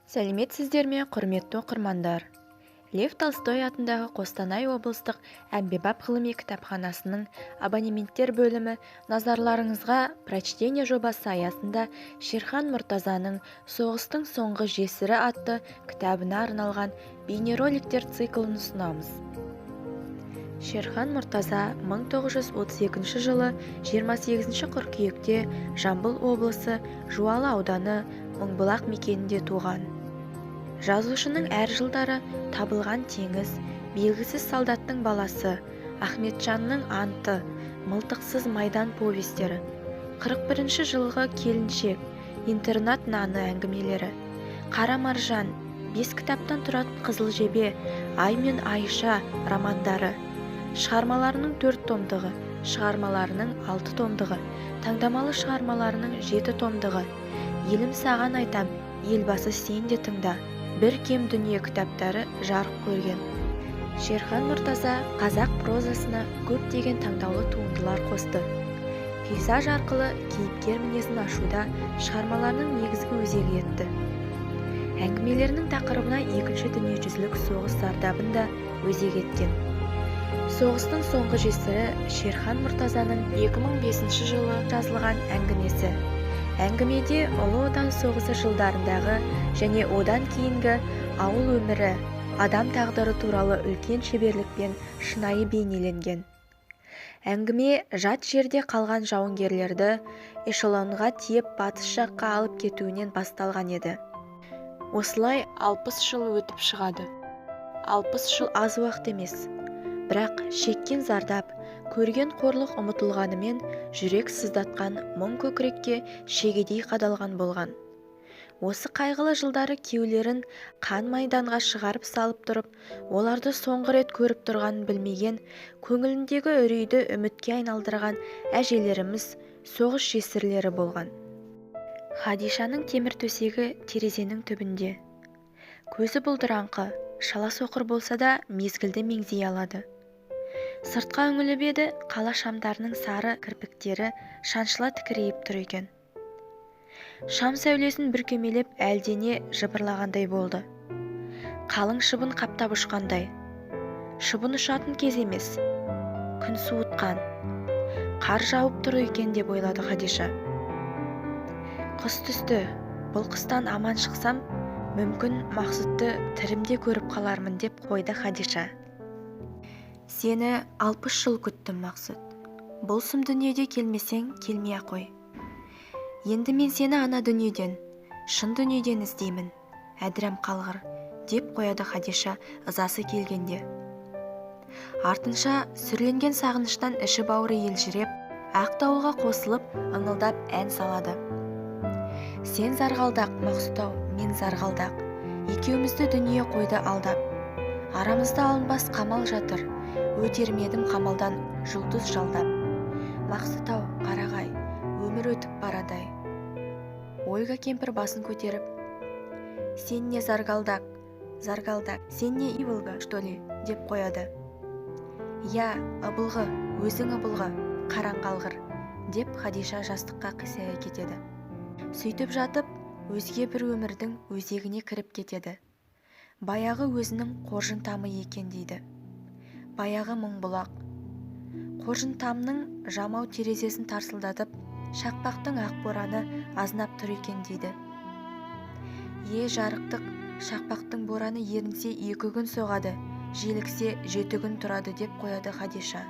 Сәлеметсіздер ме, құрметті оқырмандар! Лев Толстой атындағы Қостанай облыстық әмбебап ғылыми кітапханасының абонементтер бөлімі назарларыңызға «Прочтение» жобасы аясында Шерхан Мұртазаның «Соғыстың соңғы жесірі» атты кітабына арналған бейнероликтер циклін ұсынамыз. Шерхан Мұртаза 1932 жылы 28 қыркүйекте Жамбыл облысы Жуалы ауданы Мыңбұлақ мекенінде туған. Жазушының әр жылдары «Табылған теңіз», «Белгісіз солдаттың баласы», «Ахметжанның анты», «Мылтықсыз майдан» повестері, 41 жылғы «Келіншек», «Интернат наны» әңгімелері, «Қара маржан», бес кітаптан тұратын «Қызыл жебе», «Ай мен Айша» романдары, шығармаларының 4 томдығы, шығармаларының 6 томдығы, таңдамалы шығармаларының 7 томдығы, «Елім саған айтам, Елбасы сен де тыңда», бір кем дүние кітаптары жарық көрген. Шерхан Мұртаза қазақ прозасына көптеген таңдаулы туындылар қосты. Пейзаж арқылы кейіпкер мінезін ашуда шығармаларының негізгі өзегі етті. Әңгімелерінің тақырыбына Екінші дүниежүзілік соғыс зардабын да өзек еткен. «Соғыстың соңғы жесірі» Шерхан Мұртазаның 2005 жылы жазылған әңгімесі. Әңгімеде Ұлы Отан соғысы жылдарындағы және одан кейінгі ауыл өмірі, адам тағдыры туралы үлкен шеберлікпен шынайы бейнеленген. Әңгіме жат жерде қалған жауынгерлерді эшелонға тиеп батыс жаққа алып кетуінен басталған еді. Осылай 60 жыл өтіп шығады. 60 жыл аз уақыт емес. Бірақ шеккен зардап, көрген қорлық ұмытылғанымен жүрек сыздатқан мұң көкірекке шегедей қадалған болған. Осы қайғылы жылдары күйеулерін қан майданға шығарып салып тұрып, оларды соңғы рет көріп тұрғанын білмеген, көңіліндегі үрейді үмітке айналдырған әжелеріміз соғыс жесірлері болған. Хадишаның темір төсегі терезенің түбінде. Көзі бұлдыраңқы, шала соқыр болса да мезгілді меңзей алады. Сыртқа үңіліп еді, қала шамдарының сары кірпіктері шаншыла тікірейіп тұр екен. Шам сәулесін бүркемелеп әлдене жыбырлағандай болды. Қалың шыбын қаптап ұшқандай. Шыбын ұшатын кез емес. Күн суытқан. Қар жауып тұр екен деп ойлады Хадиша. Қыс түсті. Бұл қыстан аман шықсам, мүмкін Мақсұтты тірімде көріп қалармын деп қойды Хадиша. Сені 60 жыл күттім, Мақсұт. Бұл сұм дүниеде келмесең, келмей-ақ қой. Енді мен сені ана дүниеден, шын дүниеден іздеймін, әдірәм қалғыр, деп қояды Хадиша ызасы келгенде. Артынша сүрленген сағыныштан іші бауыры елжіреп, ақ дауылға қосылып, ыңылдап ән салады. Сен зарғалдақ, Мақсұт-ау, мен зарғалдақ. Екеумізді дүние қойды алдап. Арамызда алынбас қамал жатыр, өтермедім қамалдан жұлдыз жалдап. Мақсұт-ау, қарағай, өмір өтіп барадай. Ольга кемпір басын көтеріп, «Сен не заргалдак, заргалдак, сен не иволга, что ли?» деп қояды. «Я, ыбылғы, өзің ыбылғы, қараң қалғыр», деп Хадиша жастыққа қисая кетеді. Сөйтіп жатып, өзге бір өмірдің өзегіне кіріп кетеді. Баяғы өзінің қоржын тамы екен дейді. Баяғы Мыңбұлақ. Қоржын тамның жамау терезесін тарсылдатып, шақпақтың ақ бораны азынап тұр екен дейді. Е, жарықтық, шақпақтың бораны ерінсе 2 күн соғады, желіксе 7 күн тұрады деп қояды Хадиша.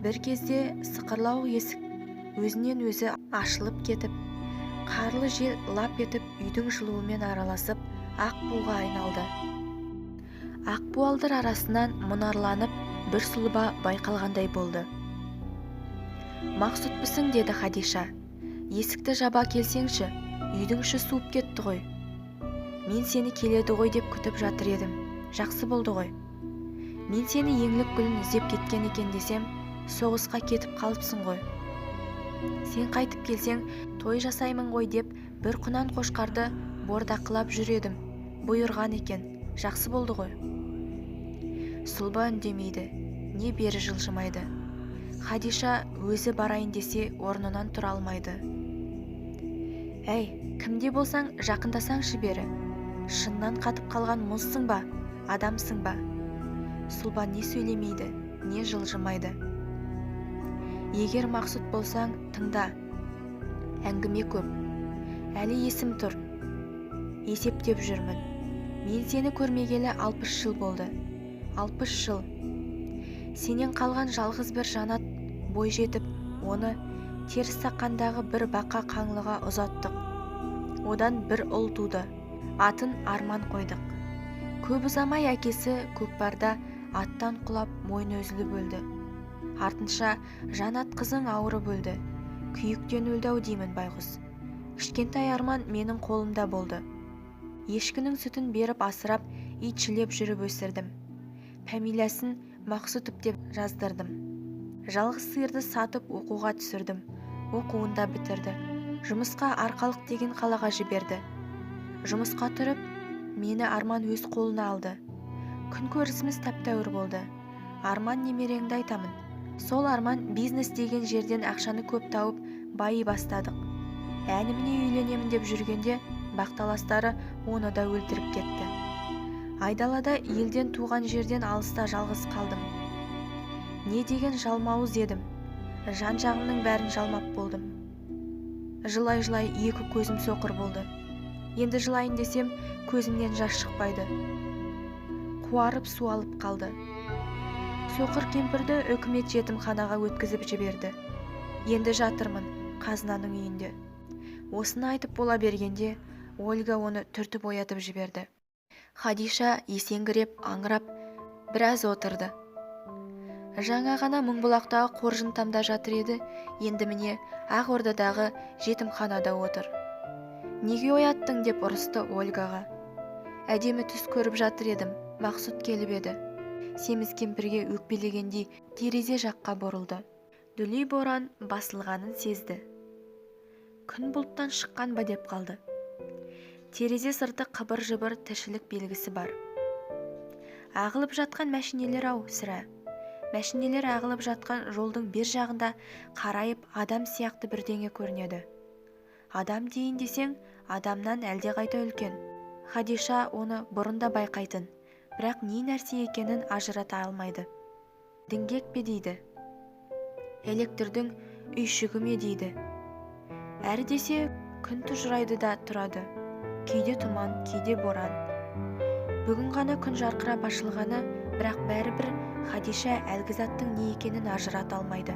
Бір кезде сықырлауық есік өзінен өзі ашылып кетіп, қарлы жел лап етіп үйдің жылуымен араласып, ақ буға айналды. Ақ буалдыр арасынан мұнарланып бір сұлба байқалғандай болды. Мақсұтпысың, деді Хадиша. Есікті жаба келсеңші, үйдің іші суып кетті ғой. Мен сені келеді ғой деп күтіп жатыр едім. Жақсы болды ғой. Мен сені еңлік гүлін іздеп кеткен екен десем, соғысқа кетіп қалыпсың ғой. Сен қайтып келсең, той жасаймын ғой деп бір құнан қошқарды бордақылап жүр едім. Бұйырған екен, жақсы болды ғой. Сұлба үндемейді, не бері жылжымайды. Хадиша өзі барайын десе орнынан тұра алмайды. Әй, кімде болсаң жақындасаңшы бері. Шыннан қатып қалған мұзсың ба, адамсың ба? Сұлбан не сөйлемейді, не жылжымайды. Егер Мақсұт болсаң, тыңда. Әңгіме көп. Әлі есім тұр. Есептеп жүрмін. Мен сені көрмегелі 60 жыл болды. 60 жыл. Сенен қалған жалғыз бір Жанат бой жетіп, оны Теріссақандағы бір бақа қаңлыға ұзаттық. Одан бір ұл туды. Атын Арман қойдық. Көп ұзамай әкесі көкпарда аттан құлап мойны үзіліп өлді. Артынша Жанат қызың ауырып өлді. Күйіктен өлді-ау деймін байғұс. Кішкентай Арман менің қолымда болды. Ешкінің сүтін беріп асырап, итшілеп жүріп өсірдім. Фамилиясын Мақсұтов деп жаздырдым. Жалғыз сиырды сатып оқуға түсірдім. Оқуын да бітірді. Жұмысқа Арқалық деген қалаға жіберді. Жұмысқа тұрып, мені Арман өз қолына алды. Күн көрісіміз тәп-тәуір болды. Арман немереңді айтамын. Сол Арман бизнес деген жерден ақшаны көп тауып, байи бастадық. Әніміне үйленемін деп жүргенде, бақталастары оны да өлтіріп кетті. Айдалада елден, туған жерден алыста жалғыз қалдым. Не деген жалмауыз едім. Жан-жағымның бәрін жалмап болдым. Жылай-жылай екі көзім соқыр болды. Енді жылайын десем, көзімнен жас шықпайды. Қуарып су алып қалды. Соқыр кемпірді үкімет жетімханаға өткізіп жіберді. Енді жатырмын қазынаның үйінде. Осыны айтып бола бергенде, Ольга оны түртіп оятып жіберді. Хадиша есеңгіреп, аңырап біраз отырды. Жаңа ғана Мыңбұлақтағы қоржын тамда жатыр еді, енді міне Ақ Ордадағы жетімханада отыр. Неге ояттың, деп ұрысты Ольгаға. Әдемі түс көріп жатыр едім, Мақсұт келіп еді. Семіз кемпірге өкпелегендей терезе жаққа бұрылды. Дүлей боран басылғанын сезді. Күн бұлттан шыққан ба деп қалды. Терезе сырты қыбыр-жыбыр, тіршілік белгісі бар. Ағылып жатқан мәшинелер ау, сірә. Мәшинелер ағылып жатқан жолдың бер жағында қарайып адам сияқты бірдеңе көрінеді. Адам дейін десең, адамнан әлдеқайда үлкен. Хадиша оны бұрын да байқайтын, бірақ не нәрсе екенін ажырата алмайды. Діңгек пе дейді. Электрдің үйшігі ме дейді. Әрі десе, күн тұжырайды да тұрады. Кейде тұман, кейде боран. Бүгін ғана күн жарқырап ашылғаны, бірақ бәрібір Хадиша әлгі заттың не екенін ажырата алмайды.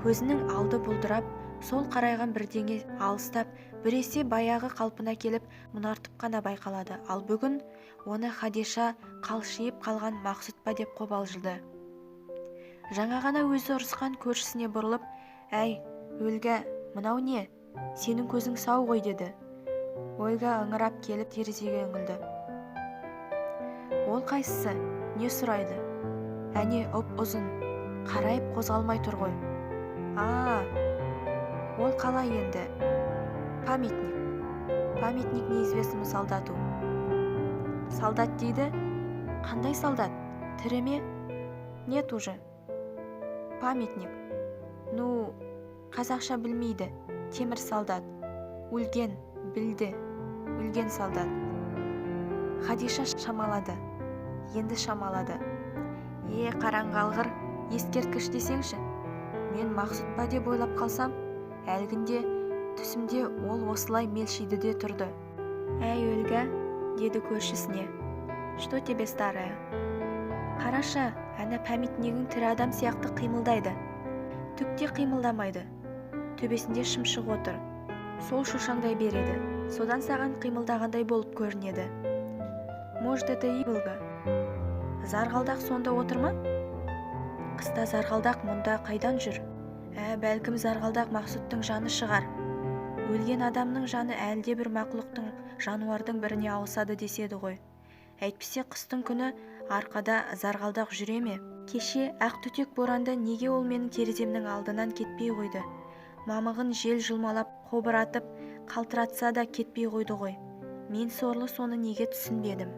Көзінің алды бұлдырап, сол қарайған бірдеңе алыстап, біресе баяғы қалпына келіп, мұнартып қана байқалады. Ал бүгін оны Хадиша қалшиып қалған Мақсұт па деп қобалжыды. Жаңа ғана өзі ұрысқан көршісіне бұрылып, «Әй, Ольга, мынау не? Сенің көзің сау ғой», деді. Ольга ыңырап келіп терезеге үңілді. Ол қайсысы? Не сұрайды? Әне, ұп-ұзын, қарайып қозғалмай тұр ғой. А, ол қалай енді? Памятник. Памятник неизвестному солдату. Солдат дейді? Қандай солдат? Тірі ме? Нет уже. Памятник. Ну, қазақша білмейді. Темір солдат. Өлген, білді. Өлген солдат. Хадиша шамалады. Енді шамалады. Е, қараңғы алғыр, ескерткіш десеңші. Мен Мақсұт па деп ойлап қалсам, әлгінде түсімде ол осылай мелшиді де тұрды. Әй, Ольга, деді көршісіне. Что тебе, старая? Қараша, әне памятнигің тірі адам сияқты қимылдайды. Түк те қимылдамайды. Төбесінде шымшық отыр. Сол шошаңдай береді. Содан саған қимылдағандай болып көрінеді. Может, это иволга? Зарғалдақ сонда отыр ма? Қыста зарғалдақ мұнда қайдан жүр? Ә, бәлкім, зарғалдақ Мақсұттың жаны шығар. Өлген адамның жаны әлде бір мақұлықтың, жануардың біріне ауысады деседі ғой. Әйтпесе қыстың күні арқада зарғалдақ жүре ме? Кеше ақ түтек боранда неге ол менің тереземнің алдынан кетпей қойды? Мамығын жел жұлмалап, қобыратып, қалтыратса да кетпей қойды ғой. Мен сорлы соны неге түсінбедім?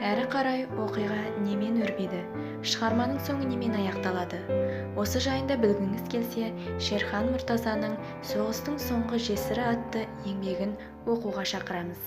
Әрі қарай оқиға немен өрбиді, шығарманың соңы немен аяқталады? Осы жайында білгіңіз келсе, Шерхан Мұртазаның «Соғыстың соңғы жесірі» атты еңбегін оқуға шақырамыз.